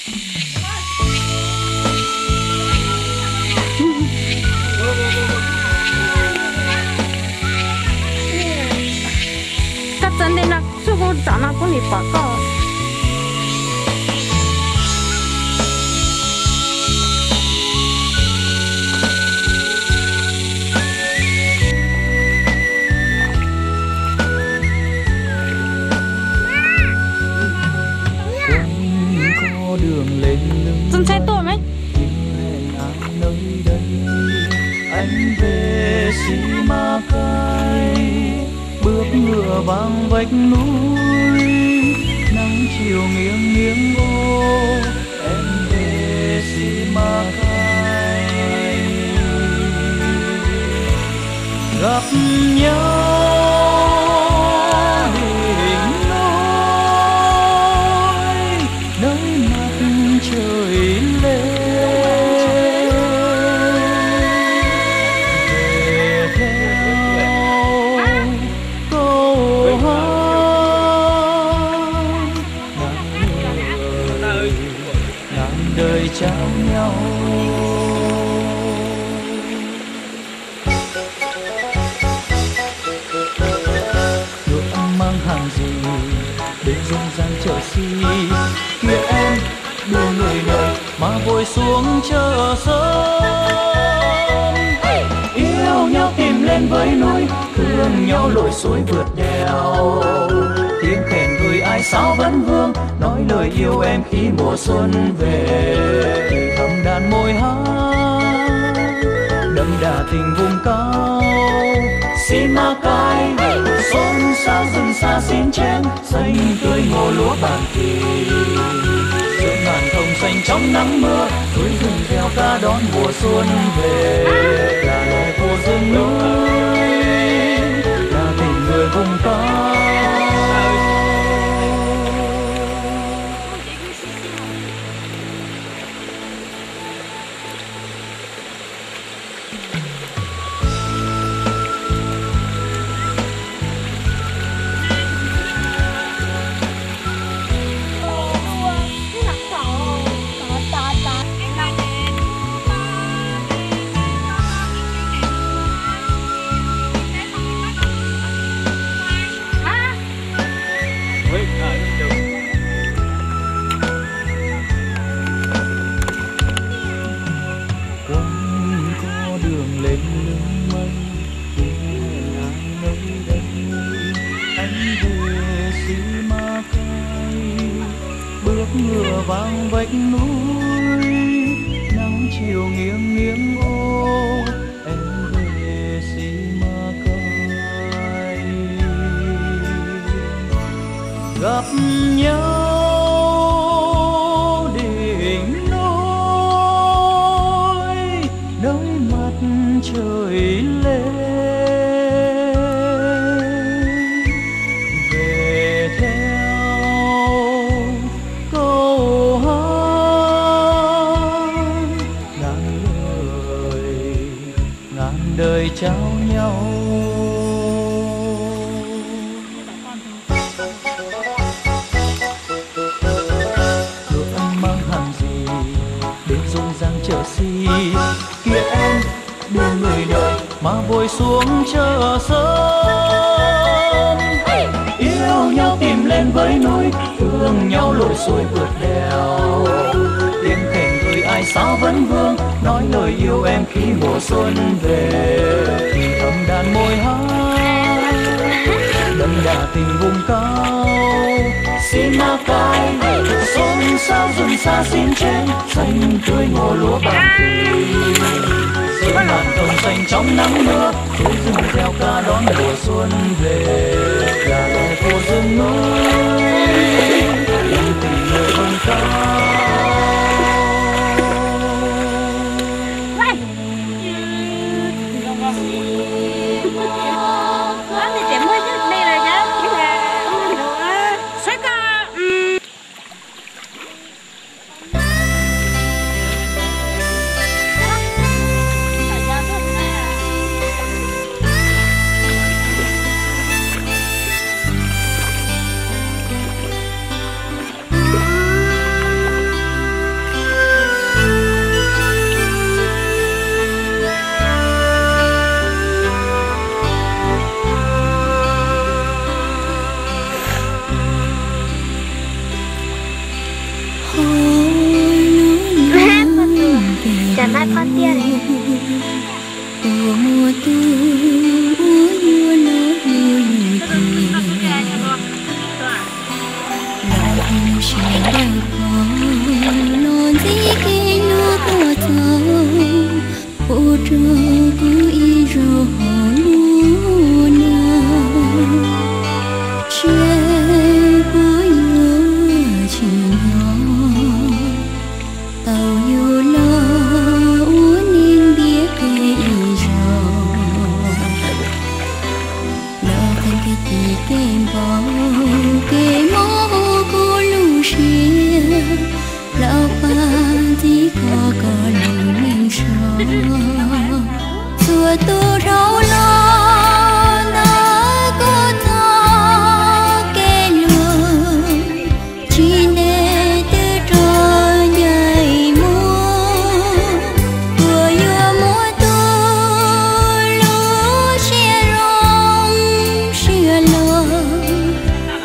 Koj txawm ntej no xwb, kuv tsom no kuv nim pom koj. Txawm ntshai tuaj me. Anh về xi ma cay, bước ngựa vắng vách núi, nắng chiều nghiêng nghiêng ô, em về xi ma cay. Gặp nhau đỉnh núi, nơi mặt trời lên. Về theo câu hát ngàn đời, ngàn đời trao nhau. Ước mang hàng gì đến rộn ràng chợ xí, kia em đưa người đời mà vội xuống chợ sớm. Yêu nhau tìm lên vách núi, thương nhau lội suối vượt đèo. Tiếng khen gửi ai sao vẫn vương, nói lời yêu em khi mùa xuân về. Thắm đàn môi hao, đậm đà tình vùng cao. Xi ma cay, xuân xa rừng xa xin chén, xanh tươi ngô lúa bản kỳ. Giữa ngàn thông xanh trong nắng mưa, núi rừng reo ca đón mùa xuân về. Là loài vua rừng núi, là tình người vùng cao. Quăng có đường lên lưng mây, tìm hẹn ai nơi đây. Anh về xi ma cay, bước ngựa vắng vách núi, nắng chiều nghiêng nghiêng ô, em về xi ma cay. Gặp nhau đỉnh núi, nơi mặt trời lên. Về theo câu hát ngàn lời, ngàn đời trao nhau. Ước mang hàng gì đến rộn ràng chợ xí, kia em đưa người đời mà vội xuống chợ sớm. Yêu nhau tìm lên vách núi, thương nhau lội suối vượt đèo. Tiếng khen gửi ai sao vẫn vương, nói lời yêu em khi mùa xuân về. Thì thắm đàn môi hát, đậm đà tình vùng cao. Xi ma cay, xuân xa rừng xa xin chén, xanh tươi ngô lúa bản kỳ. Giữa màn đồng xanh trong nắng mưa, núi rừng reo ca đón mùa xuân về. Là loài vua rừng núi, là tình người vùng cao. Uas muaj tub uas yuav los hlub yus tiag, los ua nws siab dawb paug, los ntxiv kev hlub tuaj txog, pub rau kuv ib zaug hauv lub neej. Seb puas yuav tsim nyog tau yus los ua neeg ntiaj teb ib zaug. Los qee kev chim kev npau, kev mob hauv kuv lub siab, los pab ntxiv kho koj lub neej saud. Txhua tus dhau los ntawm kuv txoj kev hlub, tsis ntev twb rov ncaim mus. Puas yuav muaj tus lub siab zoo siab loj,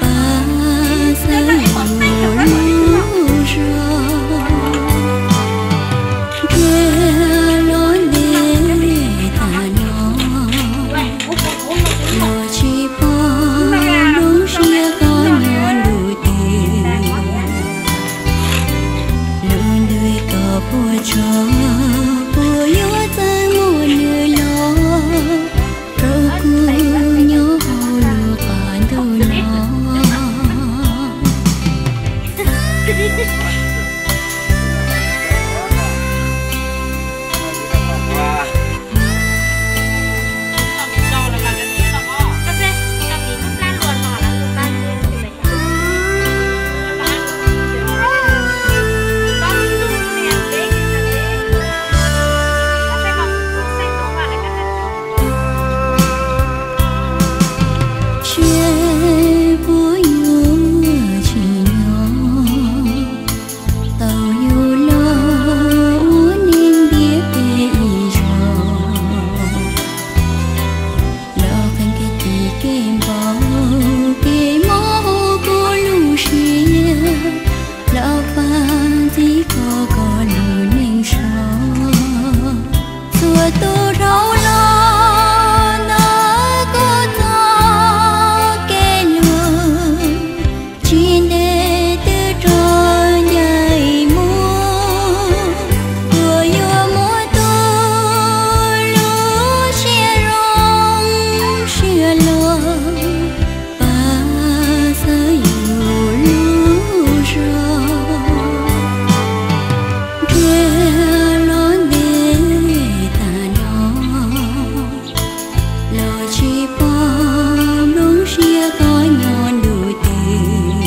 pab xeeb yus lub zog. Nrhiav los ntev tas no, los tsis pom nplooj siab koj nyob ntu twg. Lub ntuj koj puas tsaug, puas yuav txeeb muab nws los rau kuv nyob hauv lub qab ntuj no. Seb puas yuav tsim nyog tau yus los ua neeg ntiaj teb ib zaug. Los qee kev chim kev npau, kev mob hauv kuv lub siab, los pab ntxiv kho koj lub neej saud. Txhua tus dhau los ntawm kuv txoj kev hlub, tsis ntev twb rov ncaim mus. Puas yuav muaj tus lub siab zoo siab loj, pab xeeb yus lub zog. Nrhiav los ntev tas no, los tsis pom nplooj siab koj nyob ntu twg.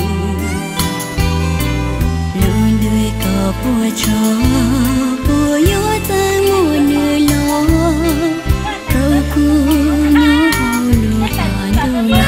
Lub ntuj koj puas tsaug, puas yuav txeeb muab nws los rau kuv nyob hauv lub qab ntuj no.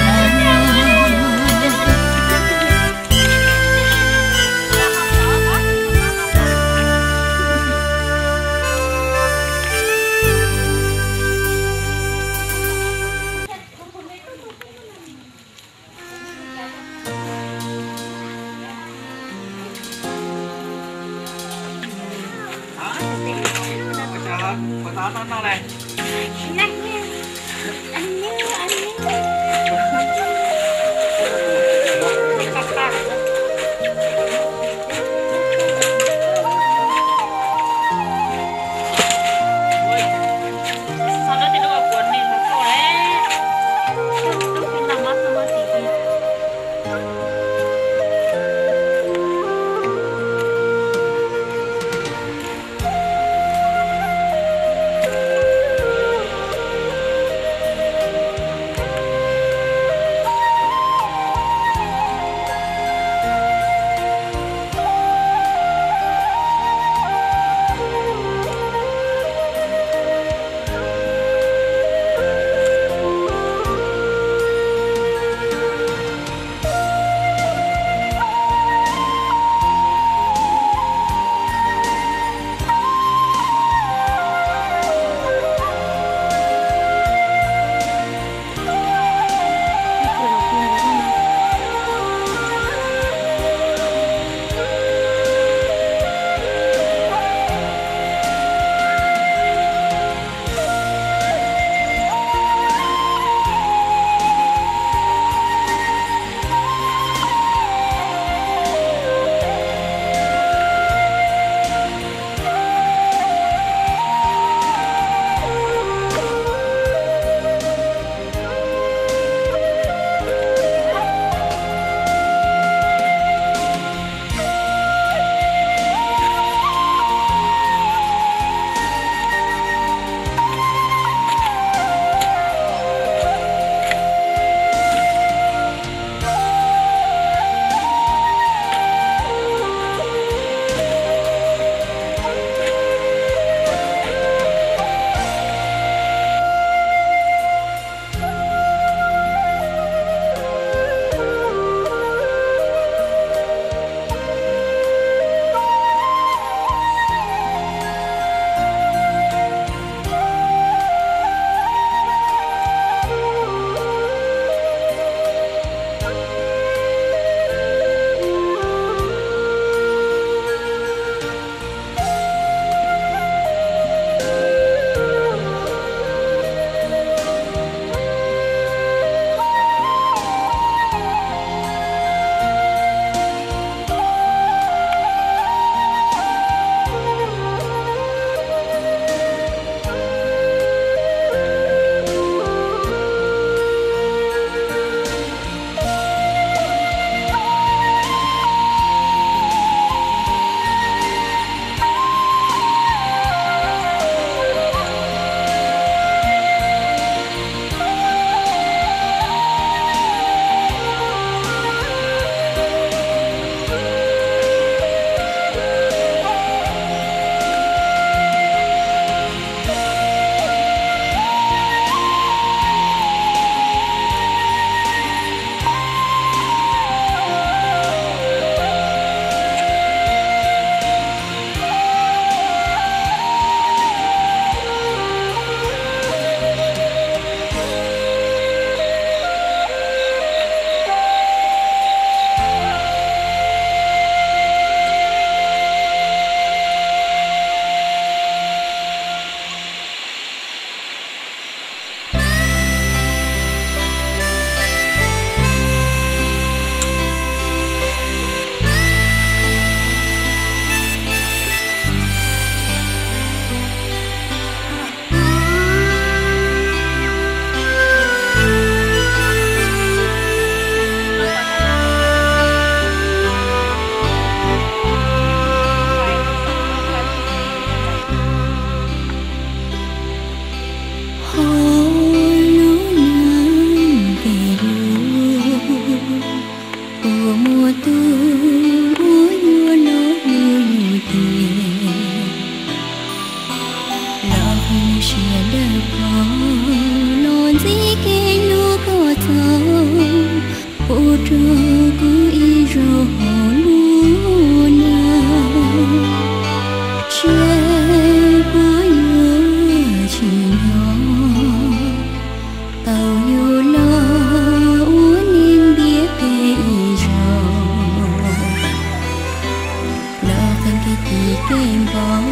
Kev npau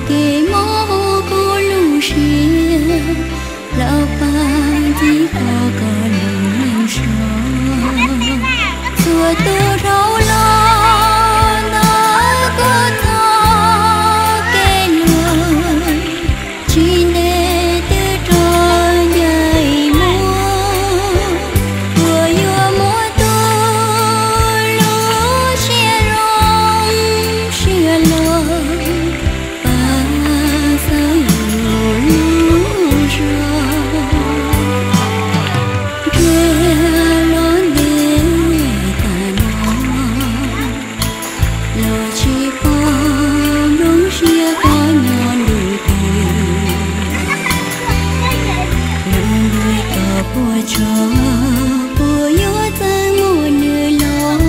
kev mob kuv lub siab, los pab ntxiv koj koj lub neej sov. Txhua tus dhau los ntawm koj txoj kev luag, tsis ntev twb rov ncaim muaj. Puas yuav muab tus lub siab zoo siab los pab xeeb yus lub zog? Nrhiav los ntev tas no, los tsis pom nplooj siab koj nyob ntu twg. Lub ntuj koj puas tsaug, puas yuav txawj muab nws los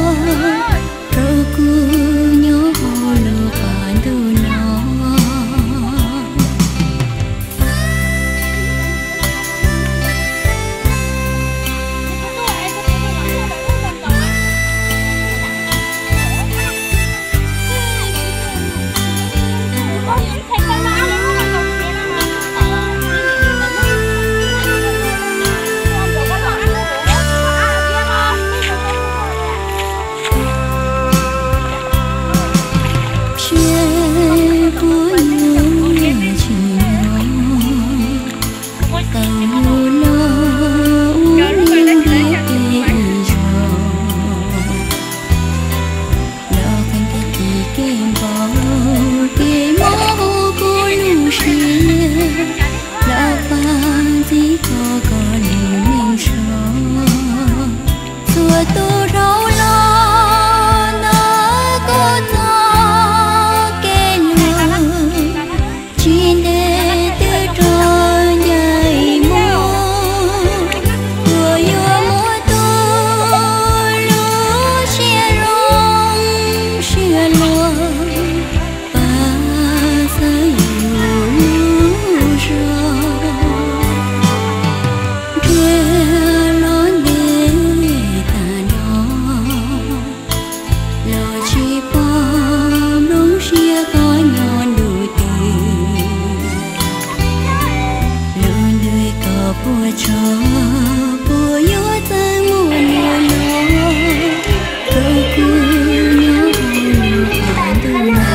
rau kuv nyob hauv lub qab ntuj no. Seb puas yuav tsis nyob, tau yus los ua neej ntiaj teb ib zaug. Los qee kev chim kev npau kev mob kuv lub siab, los pab ntxiv koj koj lub neej sov. Txhua tus dhau los ntawm koj txoj kev luag, tsis ntev twb rov ncaim muaj. Puas yuav muab tus lub siab zoo siab los pab xeeb yus lub zog? Nrhiav los ntev tas no, los tsis pom nplooj siab koj nyob ntu twg. Lub ntuj koj puas tsaug, puas yuav txawj muab nws los rau kuv nyob hauv lub qab ntuj no.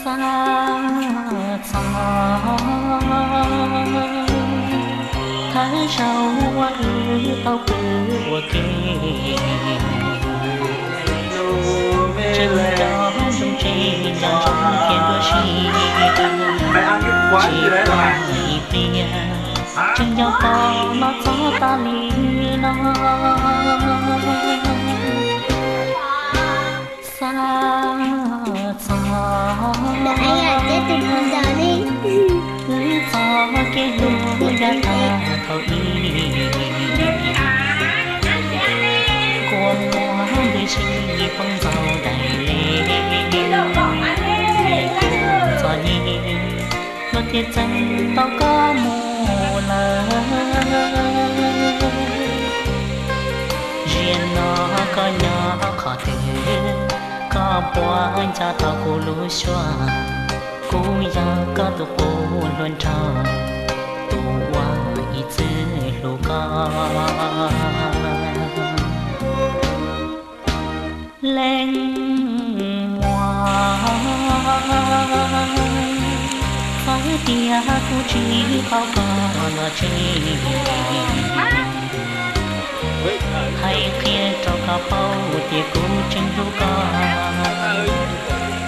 Xav txog thawj zaug uas wb tau pw ua ke, tseem nco ntsoov tseem nco ntsoov tias ntuj tsis tsis tau ib pliag, tseem nco koj los txog tas li no. Xav txog wb txoj kev hlub yav tag thaum ub, kua muag ntws si poob ntxaus daim le, kuv txom nyem luag thiaj txeeb tau koj mus lawm. Ziag no koj nyob qhov twg, koj puas nco tau kuv lub suab? Kuv yog koj tus qub hluas nraug, tus uas ib txwm hlub koj. Leej muam, xav tias kuv tsis paub koj los tsis, hais qhia rau koj paub tias kuv tseem hlub koj,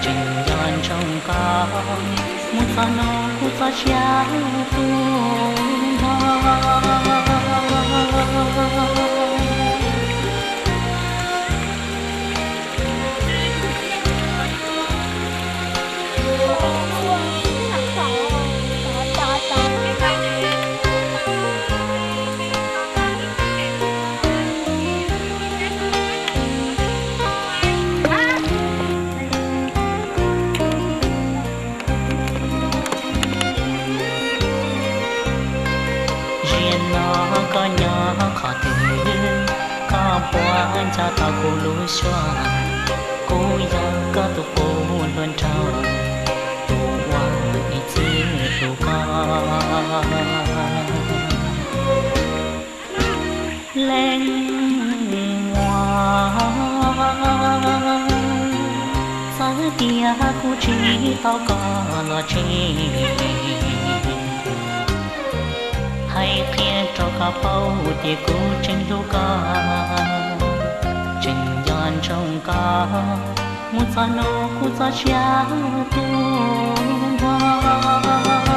tseem nco ntsoov koj, mus Txog no kuv txoj sia tu nrho. Ziag no koj nyob qhov twg, koj puas nco tau kuv lub suab? Kuv yog koj tus qub hluas nraug, tus uas ib txwm hlub koj. Leej muam, txawm tias kuv tsis tau koj los tsev, hais qhia rau koj paub tias kuv tseem hlub koj, tseem nco ntsoov koj, mus txog no kuv txoj sia tu nrho.